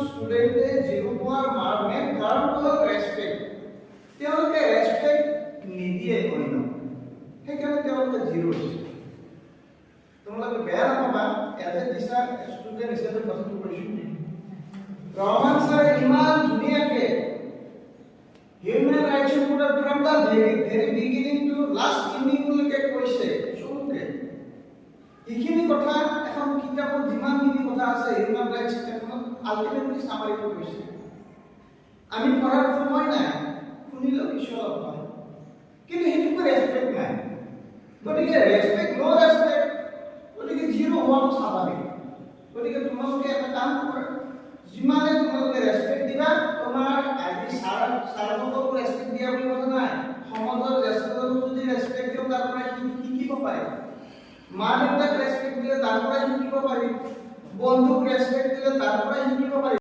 ষ্টুডেণ্টে zero' পোৱাৰ main কাৰণটো হ'ল ৰেচপেক্ট। তেওঁলোকে ৰেচপেক্ট নিদিয়ে অন্য, সেইকাৰণে তেওঁলোকে জিৰ' হৈছে। তোমালোকে বেয়া নাপাবা, এজ এ টিচাৰ, ষ্টুডেণ্ট হিচাপে কথাটো কৈছোঁ। ৰহমান ছাৰে ইমান ধুনীয়াকে হিউমেন ৰাইটছৰ পৰা from the very very beginning to last ইণ্ডিংলৈকে কৈছে চমুকে। এইখিনি কথা এখন কিতাপত যিমানখিনি কথা আছে, হিউমেন ৰাইটছ কিতাপখনত আল্টিমেটলি চামাৰিটো কৈছে। আমি পঢ়াৰ সময় নাই, শুনিলেও কিছু অলপ হয়, কিন্তু সেইটোকো ৰেচপেক্ট নাই। গতিকে ৰেচপেক্ট, ন' ৰেচপেক্ট, গতিকে জিৰ' হোৱাটো স্বাভাৱিক। গতিকে তোমালোকে এটা কাম কৰা, যিমানে তোমালোকে ৰেচপেক্ট দিবা, তোমাৰ আজি ছাৰসকলকো ৰেচপেক্ট দিয়া বুলি কথা নাই, সমাজৰ জ্যেষ্ঠজনক যদি ৰেচপেক্ট দিওঁ, তাৰ পৰা শিকিব পাৰে। মা দেউতাক ৰেচপেক্ট দিলে তাৰ পৰাই শিকিব পাৰি। বন্ধুক ৰেচপেক্ট দিলে তাৰ পৰাই শিকিব পাৰি।